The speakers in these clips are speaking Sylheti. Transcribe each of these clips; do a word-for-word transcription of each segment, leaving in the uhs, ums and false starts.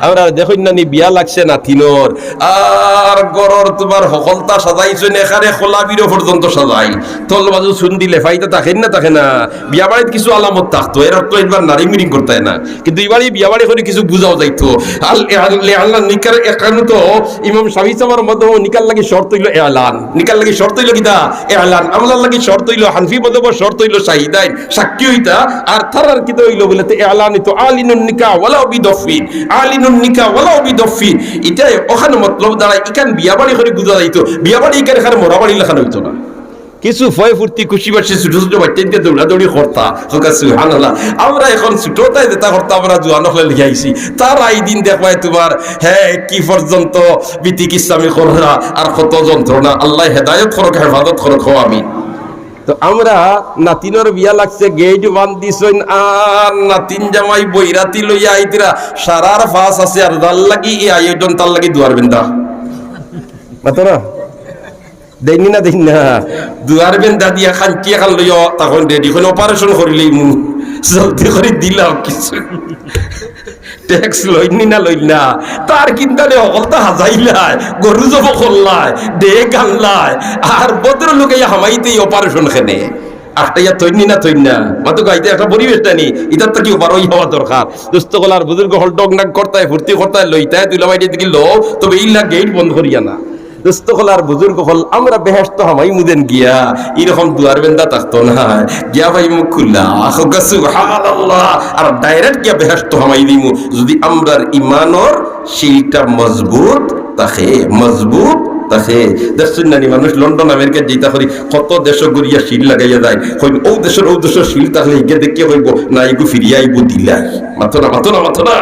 আমরার দেখইন না নি, বিয়া লাগছে নাতিনর, আর ঘরর তুমার হকলতা সাজাইছইন, এখানে খোলা বিরো পর্যন্ত সাজাইল। তল বাজু চুন দিলে ফাইদা থাকে না, থাকে না? বিয়া বাড়িত কিছু আলামত থাকতো, এর অর্থ একবার নাড়ি মিড়িং করতে না, কিন্তু ইবারে বিয়া বাড়ি করি কিছু বুঝাও যাইতো। আল, আল, আল নিকার এখানে তো ইমাম শাফি সাহেবের মধ্যে নিকার লাগি শর্ত অইলো এলান, নিকার লাগি শর্ত অইলো কিতা? এলান। আমরার লাগি শর্ত অইলো, হানফি মধ্যে শর্ত অইলো শাহিদাইন, সাক্ষী অইতা, আর তারার কিতা অইলো বুলে, তে এলানি তো আলিনুন নিকা ওয়ালাউ বিদফিন, আলিনুন নিকা ওয়ালাউ বিদফিন। ইটায় অখান মতলব দাঁড়ায়, ইখান বিয়া বাড়ি করি বুঝা যাইতো, বিয়া বাড়ি ইখান এখানে মরা বাড়ি লাখান অইতো না। কিছু ফয় ফুর্তি খুশি বাসি ছোট ছোট বাচ্চাইন্তে দৌড়াদৌড়ি করতা, কউক্কা সুবহানাল্লাহ। আমরা এখন ছোটতায় যেতা করতা, আমরা জুয়ান অকলে লিখাইছি, তারা এই দিন দেখবায় তুমার, হে, কি পর্যন্ত বিতি কিস্তামি কররা, আর কত যন্ত্রণা। আল্লায় হেদায়ত করউক, হেফাজত করউক, কও আমিন। তো আমরা নাতিনর বিয়া লাগছে, গেইট বান্ধিছইন, আর নাতিন জামাই বইরাতি লইয়া আইতরা, সারার পাস আছে, আর যার লাগি ই আয়োজন, তার লাগি দুয়ার বেন্দা। মাতো না? দেইন নি না, দেইন না? দুয়ার বেন্দা দিয়া খান্তি এখান লইয়া তখন রেডি, কইন অপারেশন করিলাইমু, জলদি করি দিলাও কিছু। ট্যাক্স লইন নি না, লইন না? তার কিন্তারে হকলতা হাজাইলায়, গরু জব করলায়, ডেক আনলায়, আর ভদ্রলোকে হামাইতেই অপারেশন খেনে। আটকাইয়া থইন নি না, থইন না? মাতো গাইতে একটা পরিবেশ নানি, ইতার তো কি বারই হওয়া দরকার। দোস্ত অকল আর বুজুর্গ অকল ডং ডাং করতায়, ফুর্তি করতায়, লইতায়, দুলাভাই দিকে লও, তবে ইলা গেইট বন্ধ করিয়া না। দোস্ত অকল আর বুজুর্গ অকল, আমরা বেহেশত হামাইমু যেন গিয়া, ইরকম দুয়ার বেন্দা থাকতো না, গিয়া পাইমু খুলা। কউক্কা সুবহানাল্লাহ। আর direct গিয়া বেহেশত হামাই দিমু, যুদি আমরার ইমানর শিলটা মজবুত থাকে, মজবুত থাকে। দেখছইন না নি, মানুষ লন্ডন আমেরিকা যেতা করি, কত দেশো ঘুরিয়া শিল লাগাইয়া যায়, কইন অউ দেশর, অউ দেশর শিল থাকলে ইগে দেখিয়া কইবো, না, ইগু ফিরিয়া আইবো দিলাই। মাতো না, মাতো না, মাতো না।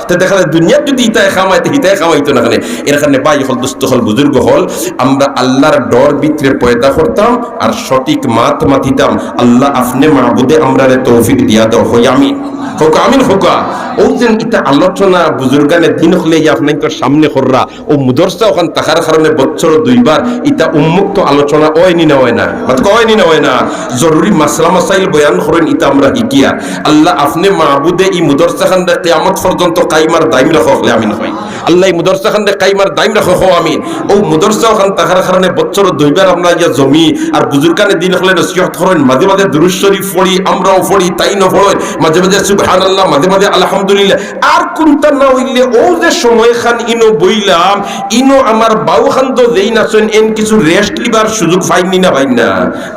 তে দেখা যায় দুনিয়াত যুদি ইতায় কামায়, তে হিতায় কামাইতো না কেনে? এর কারণে ভাই অকল, দোস্ত অকল, বুজুর্গ অকল, আমরা আল্লার ডর ভিতরে পয়দা করতাম আর সঠিক মাত মাতিতাম। আল্লা আপনে মাবুদে আমরারে তৌফিক দিয়া দেও, কই আমিন। কউক্কা আমিন, কউক্কা। অউ যেন ইতা আলোচনা বুজুর্গানে দিন অকলে ইয়া আপনাইনতর সামনে কররা, অউ মুদরসা অখান থাকার কারণে বছরো দুইবার ইতা উন্মুক্ত আলোচনা অয় নি না অয় না? মাতো কও অয় নি না অয় না? জরুরি মাসলা মাসাইল বয়ান করইন, ইতা আমরা হিকিয়ার। আল্লা আপনে মাবুদে ই মুদরসাখানরে কিয়ামত পর্যন্ত কাইম আর দাইম রাখো, কও আমিন। আল্লা ই মুদরসাখানরে কাইম আর দাইম রাখো, কও আমিন। অউ মুদরসা অখান থাকার কারণে বছরো দুইবার আমরা ইয়া জমি আর বুজুর্গানে দিন অকলে নসিহত করইন, মাঝে মাঝে দুরুদ শরিফ পড়ি, আমরাও পড়ি, তাইনও পড়ইন, মাঝে মাঝে সুবহানাল্লাহ, মাঝে মাঝে আলহামদুলিল্লাহ। আর কুন্তা না অইলে অউ যে সময়খান ইনো বইলাম, ইনো আমার বাউখান তো যেইন আছইন, এইন কিছু rest লিবার সুযোগ পাইন নি না পাইন না?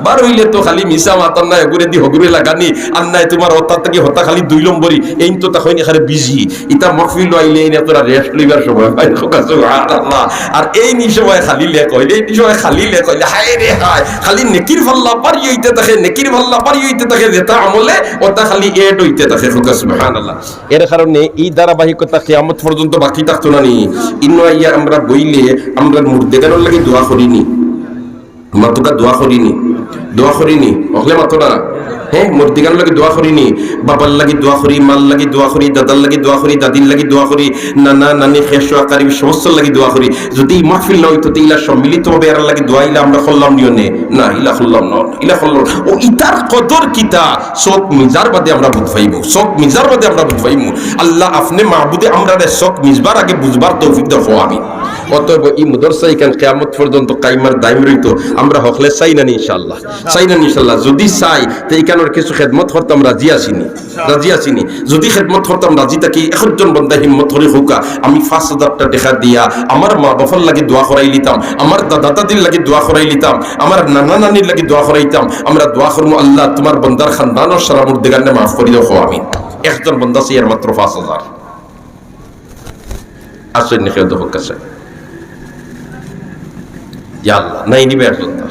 বার অইলে তো খালি মিছা মাত, আর নায় হগুরেদি হগুরে লাগানি, আর নায় তুমার হতা থাকি হতা খালি দুই নম্বরি, এইন তো তখন এখানে busy। ইতা মহফিলো আইলে এইন এতটা rest লইবার সময় পাইন, কউক্কা সুবহানাল্লাহ। আর এইন ই সময় খালি লেখ অইলে, এইন ই সময় খালি লেখ অইলে, হায় রে হায়, খালি নেকির পাল্লা ভারি অইতে থাকে, নেকির পাল্লা ভারি অইতে থাকে, যেতা আমলে অতা খালি add অইতে থাকে, কউক্কা সুবহানাল্লাহ। এর কারণে ই ধারাবাহিকতা কিয়ামত পর্যন্ত বাকি থাকতো না নি? ইনো আইয়া আমরা বইলে আমরা মুর্দেগানর লাগি দোয়া করি নি? মাতউক্কা, দোয়া করি নি? দোয়া করি নি? অকলে মাতো না? হে, মুর্দেগানর লাগি দোয়া করি নি? বাবার লাগি দোয়া করি, মার লাগি দোয়া করি, দাদার লাগি দোয়া করি, দাদির লাগি দোয়া করি, নানা, নানি, খেশো, আকারিব সমস্তর লাগি দোয়া করি। যুদি ই মাহফিল না অইতো, তে ইলা সম্মিলিতভাবে এরার লাগি দোয়া ইলা আমরা করলাম নি অনে? না, ইলা করলাম না, ইলা করলাম না। অউ ইতার কদর কিতা? চউখ মিজার বাদে আমরা বুঝ পাইমু, চউখ মিজার বাদে আমরা বুঝ পাইমু। আল্লা, আপনে মাবুদে আমরারে চউখ মিজবার আগে বুঝবার তৌফিক দেও, কও আমিন। অতএব ই মুদরসা ইখান কিয়ামত পর্যন্ত কাইম আর দাইম রইতো, আমরা হকলে চাই না নি ইনশাআল্লাহ? চাই না নি ইনশাআল্লাহ? যুদি চাই, তে ইখানর কিছু খেদমত করতাম রাজি আছি নি? রাজি আছি নি? যুদি খেদমত করতাম রাজি থাকি, একজন বন্দা হিম্মত করি কউক্কা, আমি পাঁচ হাজারটা টেকা দিয়া আমার মা বাফর লাগি দোয়া করাইলিতাম, আমার দাদা দাদির লাগি দোয়া করাইলিতাম, আমার নানা নানির লাগি দোয়া করাইতাম। আমরা দোয়া করমু, আল্লা, তুমার বন্দার খান্দানর সারা মুর্দেগানরে মাফ করি দেও, কও আমিন। একজন বন্দা চাইয়ার মাত্র পাঁচ হাজার। আছইন নি কেউ? দেখউক্কা চাই। ইয়া আল্লা, নাই নিবা একজন তো।